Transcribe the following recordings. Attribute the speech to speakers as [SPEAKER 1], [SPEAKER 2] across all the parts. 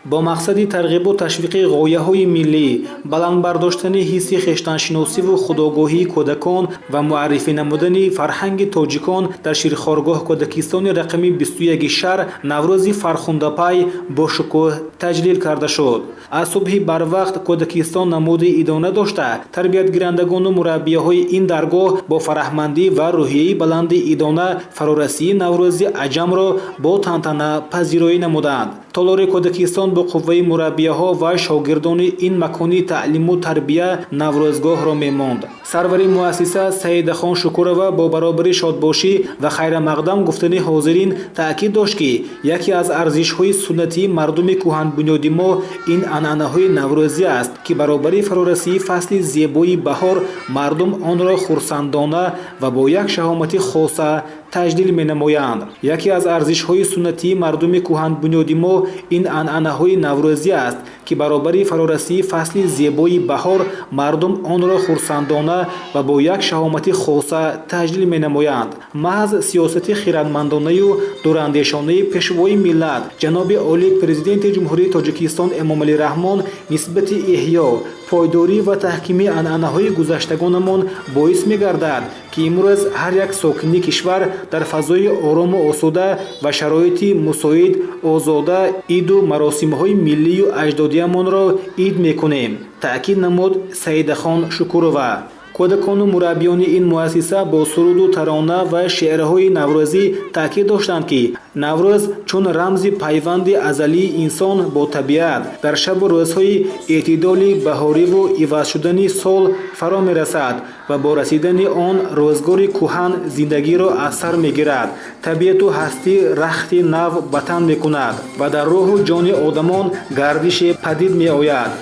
[SPEAKER 1] Бо мақсади тарғибу ташвиқи ғояҳои миллӣ, баланд бардоштани ҳисси хештаншиносиву худогоҳии кӯдакон ва муаррифӣ намудани фарҳанги тоҷикон дар ширхоргоҳ кӯдакистони рақами 21 шаҳр Наврӯзи фархундапай бо шукӯҳ таҷлил карда шуд. Аз субҳи барвақт кӯдакистон намуди идона дошта, тарбиятгирандагону мураббияҳои ин даргоҳ бо фараҳмандӣ ва рӯҳияи баланди идона фарорасии Наврӯзи аҷамро бо тантана пазироӣ намуданд. Толори кӯдакистон бо қувваи мураббияҳо ва шогирдони ин макони таълиму тарбия наврӯзгоҳро мемонд. Сарвари муассиса Саидахон Шукурова бо баробари шодбошӣ ва хайрамақдам гуфтани ҳозирин таъкид дошт, ки яке аз арзишҳои суннатии мардуми кӯҳанбунёди мо ин анъанаҳои наврӯзӣ аст, ки баробари фарорасии фасли зебои баҳор мардум онро хурсандона ва бо як шаҳомати хоса таҷлил менамоянд. Яке аз арзишҳои суннатии мардуми кӯҳанбунёди мо ин анъанаҳои наврӯзӣ аст, ки баробари фарорасии фасли зебои баҳор мардум онро хурсандона ва бо як шаҳомати хоса таҷлил менамоянд. Маҳз сиёсати хиратмандонаю дурандешонаи Пешвои миллат, ҷаноби олӣ, Президенти Ҷумҳурии Тоҷикистон Эмомалӣ Раҳмон нисбати эҳё, пойдорӣ ва таҳкими анъанаҳои гузаштагонамон боис мегардад, ки имрӯз ҳар як сокини кишвар дар фазои орому осуда ва шароити мусоид озода иду маросимҳои миллию аҷдодиямонро ид мекунем, таъкид намуд Саидахон Шукурова. Кӯдакону мураббиёни ин муассиса бо суруду тарона ва шеърҳои наврӯзӣ таъкид доштанд, ки Наврӯз чун рамзи пайванди азалии инсон бо табиат дар шабу рӯзҳои эътидоли баҳориву иваз шудани сол фаро мерасад ва бо расидани он рӯзгори кӯҳан зиндагиро аз сар мегирад, табиату ҳастӣ рахти нав ба тан мекунад ва дар рӯҳу ҷони одамон гардише падид меояд.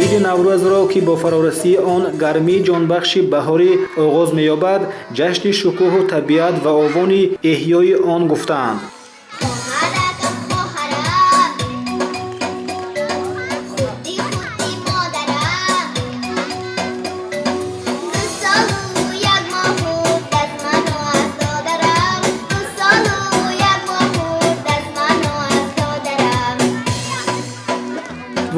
[SPEAKER 1] Иди Наврӯзро, ки бо фарорасии он гармии ҷонбахши баҳорӣ оғоз меёбад, ҷашни шукӯҳу табиат ва овони эҳёи он гуфтаанд.
[SPEAKER 2] Хоҳаракам, хоҳарам, хурди хурди модарам, 2 солу 1 моҳ хурд аз ману аз додарам, 2 солу 1 моҳ хурд аз ману аз додарам.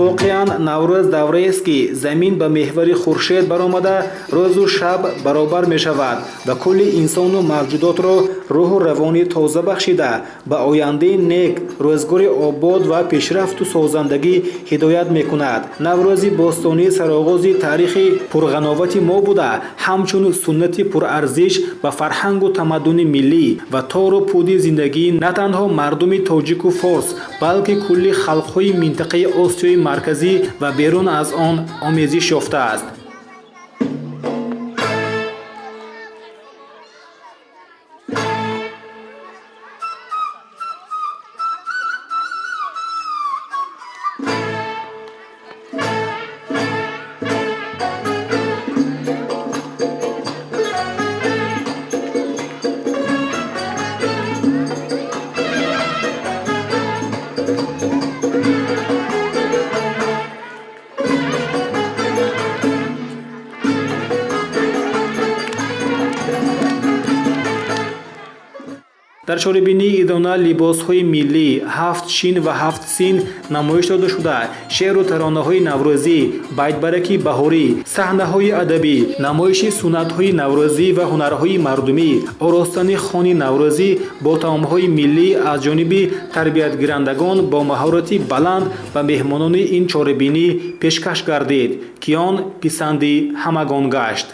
[SPEAKER 1] Воқеан, Наврӯз давраест, ки замин ба меҳвари хуршед баромада, рӯзу шаб баробар мешавад ва кулли инсону мавҷудотро рӯҳу равони тоза бахшида, ба ояндаи нек, рӯзгори обод ва пешрафту созандагӣ ҳидоят мекунад. Наврӯзи бостонӣ сароғози таърихи пурғановати мо буда, ҳамчун суннати пурарзиш ба фарҳангу тамаддуни миллӣ ва тору пуди зиндагии на танҳо мардуми тоҷику форс, балки кулли халқҳои минтақаи Осиёи Марказӣ ва берун аз он омезиш ёфтааст. Дар чорабинии идона либосҳои миллӣ, ҳафт шин ва ҳафт син намоиш дода шуда, шеъру таронаҳои наврӯзӣ, байтбараки баҳорӣ, саҳнаҳои адабӣ, намоиши суннатҳои наврӯзӣ ва ҳунарҳои мардумӣ, оростани хони наврӯзӣ бо таомҳои миллӣ аз ҷониби тарбиятгирандагон бо маҳорати баланд ба меҳмонони ин чорабинӣ пешкаш гардид, ки он писанди ҳамагон гашт.